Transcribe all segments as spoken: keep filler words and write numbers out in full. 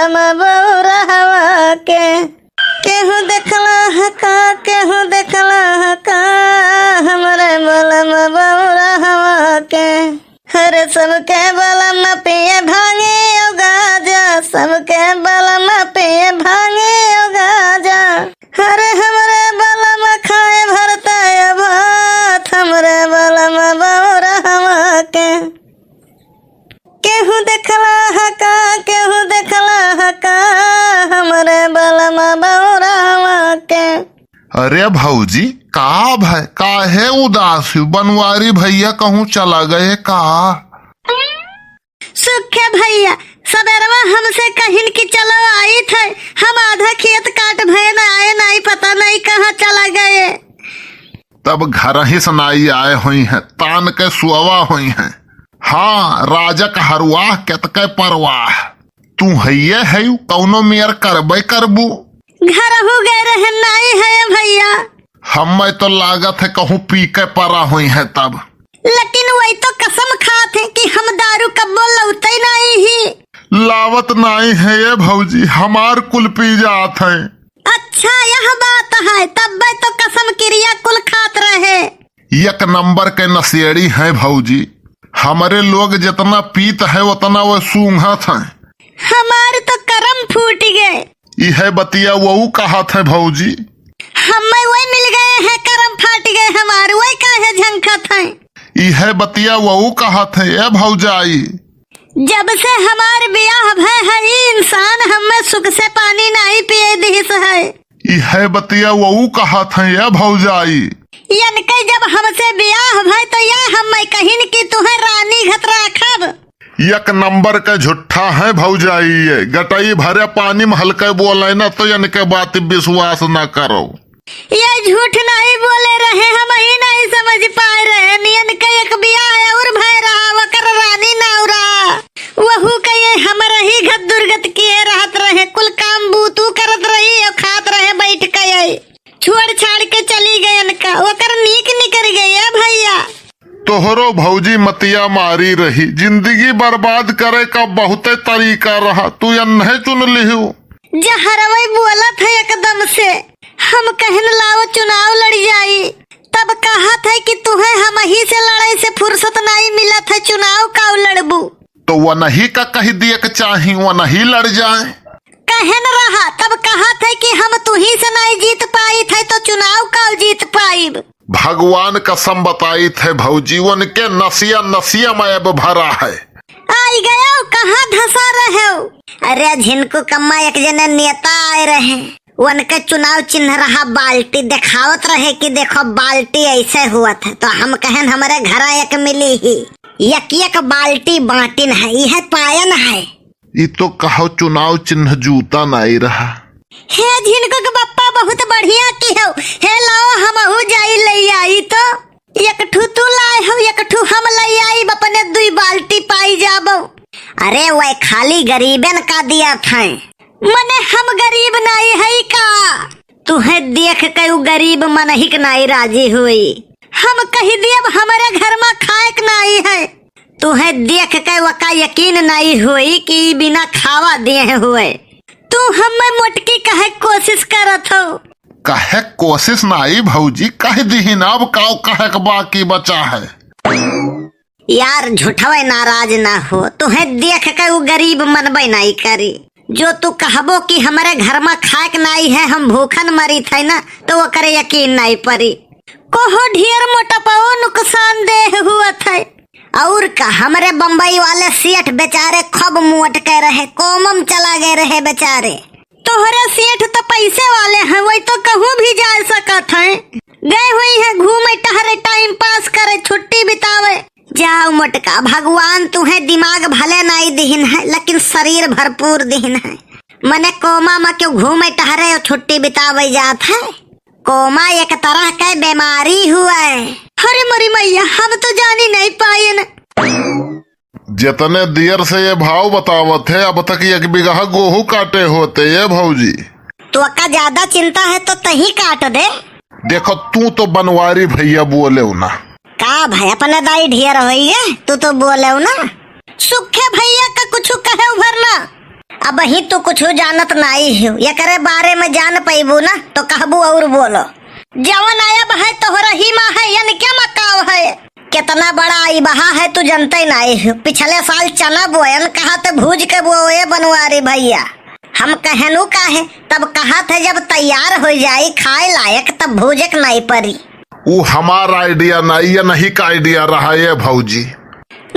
बलम बउरहवा के। केहू देखला ह का, केहू देखला ह का, हमरे बलम बउरहवा के। अरे सबके बलम पिए भांगे ओ गाजा, सबके बलम पिए भांगे ओ गाजा। अरे हमरे बलम खाए भरता भात, हमरे बलम बउरहवा के। केहू देखला ह का, केहू देखला ह का, हमरे बलमा बउरावा के। अरे भौजी, का भय, काहे उदास हो? बनवारी भैया कहूँ चला गए का? सुखे भैया, सबेरवा हमसे कहिन कि चलो आइत है, हम आधा खेत काट भयन आए नाई, पता नहीं कहाँ चला गए। तब घरहिं से नाई आए होइहैं, तान के सुअवा होइहैं। हाँ, राजक हरुआह, केतके परवाह। तू हइये हइउ, कउनो मेर करबे करबू। घरहू गए रहे, नाई है भैया। हम्मे तो लागत है कहूँ पी के परा होइहैं तब। लेकिन वही तो कसम खात है कि हम दारू कब्बो लउते नाई ही। लावत नाई है ये भौजी, हमार कुल पी जात है। अच्छा, यह बात है, तब्बे तो कसम किरिया कुल खात रहे। एक नंबर के नशेड़ी हैं भौजी, हमरे लोग जितना पीत है उतना वो सूंघत हैं। हमार तो करम फूट गए। इहे बतिया वहू कहत है भौजी। हमें वही मिल गए हैं, करम फाट गए हमार, वही काहे झंखत हैं। इहे बतिया वहू कहत है, ए भौजाई। जब से हमार बियाह भय है, ई इंसान हमें सुख से पानी नाई पिए दिस है। इहे बतिया वहू कहत है, ए भौजाई। यनके जब हमसे बियाह भय, तो ये हमें कहिन कि तुहे रानी घत राखब। एक नंबर के झुट्ठा है भौजाई, ये गटई भरे पानी में हल्के बोले ना, तो यनके बात विश्वास ना करो। ये झूठ नाई बोले रहे, हमही नाई समझ पाए रहे। नियन के एक बियाह और भय रहा, वकर रानी नाउ रहा। वहू के ये हमरही घत दुर्गत किए रहत रहे, कुल काम बूतू करत रही और खात रहे बैठ के। ये छोड़ छाड़ के चली गयन का, वकर नीक निकर गए भैया। तोहरो भौजी मतिया मारी रही, जिंदगी बर्बाद करे का बहुते तरीका रहा, तू यन्हे चुन लिहू। जहरवई बोलत है एकदम से। हम कहन लाओ चुनाव लड़ जाई, तब कहत है कि तुहे हमही से लड़े से फुर्सत नाई मिलत है, चुनाव काउ लड़बू? तो वनही का कह दिए के चाही, वनही लड़ जाए। कहन रहा, तब कहत है कि हम तुही से नाई जीत पाइत है, तो चुनाव काउ जीत पाइब? भगवान कसम बताइत है भौजी, उनके नसिया नसिया में अब भरा है। आई गयो, कहाँ धसा रहो? अरे झिनको कम्मा, एक जने नेता आए रहे, उनके चुनाव चिन्ह रहा बाल्टी, देखावत रहे कि देखो बाल्टी ऐसे हुआ था, तो हम कहन हमरे घरा एक मिली ही, एक एक बाल्टी बांटिन है, यह पायन है। ई तो कहो चुनाव चिन्ह जूता नाई रहा। हे झिनको के बप्पा, बहुत बढ़िया की हो। हे लाओ, हमहू जाई ले आई तो। एक ठू तू लाए हो, एक ठू हम ले आई, अपने दुई बाल्टी पाई जाबो। अरे वह खाली गरीबन का दिया था। मने हम गरीब नाई है का? तुहे देख के उ गरीब मनहिक नाई राजी हुई। हम कह दियब हमरे घर में खाएक नाई है। तुहे देख के वका यकीन नाई होई कि ई बिना खावा दिए हुए। तू हमें मोटकी कहे कोशिश करत हो। कहे कोशिश नाई भौजी, कह दिहिन, अब काउ कहे के बाकी बचा है। यार झूठवे नाराज ना हो, तुहे देख के उ गरीब मनबे नाई करी। जो तू कहबो कि हमरे घर में खाएक नाई है, हम भूखन मरी थे ना, तो ओकरे यकीन नाई परी। कोहो ढेर मोटपो नुकसानदेह हुअत है। और का, हमरे बम्बई वाले सेठ बेचारे खूब मोट के रहे, कोमम चला गए रहे बेचारे। तोहरे सेठ तो पैसे वाले हैं, वही तो कहूँ भी जा सकत हैं। गए हुई हैं घूमे टहरे, टाइम पास करे, छुट्टी बितावे। जाओ मोटका, भगवान तुहे दिमाग भले नाई दिहिन है, लेकिन शरीर भरपूर दिहिन है। मने कोमा में क्यों घूमे टहरे और छुट्टी बितावे जात है? कोमा एक तरह के बीमारी हुए। अरे मोरी मैया, हम तो जानी नहीं पाएन। जितने देर से ये भाव बतावत है, अब तक एक बीघा गोहूं काटे होते ये भौजी। तो का ज्यादा चिंता है तो तही काट दे। देखो, तू तो बनवारी भैया बोले ना। का भाई, अपने दाई ढेर होई है, तू तो बोले ना। सुखे भैया का कुछ कहे उभर ना। अबहीं तू कुछु जानत नाई हो, एकरे बारे में जान पइबू ना तो कहबू और बोलो। जवन आयब है तोहरही मा है, यन क्या मकाव है? केतना बड़ा आइबहा है तू जनते नाई हो। पिछले साल चना बोयन, कहत भूज के बोए बनवारी भइया। हम कहनु काहे, तब कहत है जब तैयार होइ जाई खाए लायक तब भूजे के नाई परी। उ हमार idea नाई, यनही का idea रहा ए भौजी।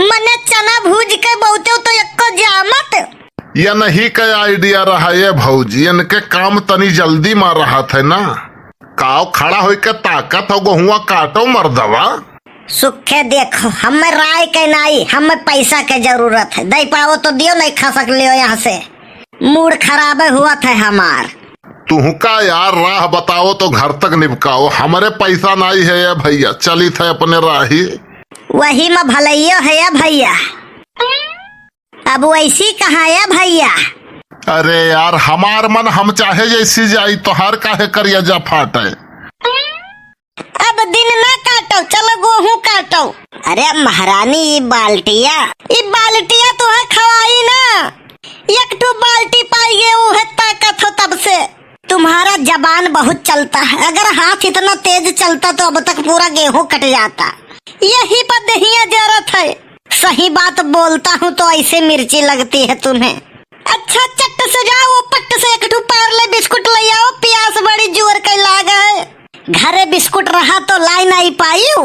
मने चना भूज के बहुते तो एक्को जामत। यनही का idea रहा ए भौजी, यनके काम तनी जल्दी मा रहत है ना। काव खड़ा होइके ताकत हो, गोहुआ काटो मर्दवा। सुखे देखो, हमें राय के नाई, हमें पैसा के जरूरत है। दे पाओ तो दियो, नहीं खसक लियो यहाँ से। मूड खराब हुआ था हमार। तुहका यार राह बताओ तो घर तक निपकाओ, हमरे पैसा नाई है ए भइया, चलित है अपने राही। वही में भलइयो है ए भइया। अब वैसी कहाँ ए भइया? अरे यार, हमार मन हम चाहे जैसी जाई, तोहार काहे करिया जा फाटे? अब दिन ना काटो, चलो गोहूँ काटो। अरे महारानी, ई बाल्टिया, ई बाल्टिया तुहे खवाई ना। एक ठो बाल्टी पाई गए, उहे ताकत हो तब से। तुम्हारा जबान बहुत चलता है, अगर हाथ इतना तेज चलता तो अब तक पूरा गेहूं कट जाता। यही पर दहिया जरत है। सही बात बोलता हूँ तो ऐसे मिर्ची लगती है तुम्हें। अच्छा चट्ट से जाओ, पट्ट से एक ठो पार्ले बिस्कुट ले आओ, प्यास बड़ी जोर के लाग है। घरे बिस्कुट रहा तो लाई नहीं पायू,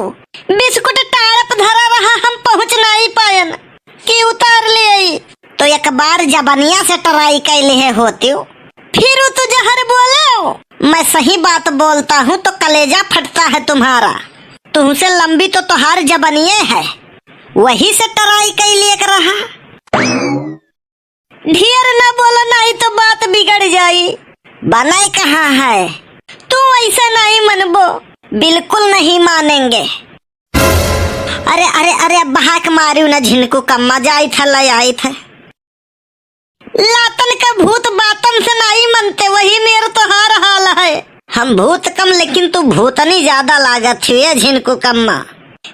बिस्कुट टारप धरा रहा, हम पहुँच नहीं पायन कि उतार ले आई। तो एक बार जबनिया से try कर लिहे होतियो। फिर तू जहर बोले हो। मैं सही बात बोलता हूँ तो कलेजा फटता है तुम्हारा। तुमसे लंबी तो तोहार जबनिये है, वही से try कर लिए रहा। ढेर ना बोला, नहीं तो बात बिगड़ जाई। बनाए कहाँ है? तू ऐसा नहीं मनबो, बिल्कुल नहीं मानेंगे। अरे, अरे, अरे, बहाक मारियो ना झिनकू कम्मा, जाइत है, ले आइत है। लातन का भूत बातन से नहीं मनते, वही मेर तोहार हाल है। हम भूत कम, लेकिन तू भूतनी ज्यादा लागत छुए झिनकू कम्मा।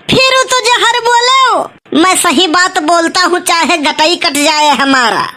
फिर तू जहर बोले हो। मैं सही बात बोलता हूँ, चाहे गटई कट जाए हमारा।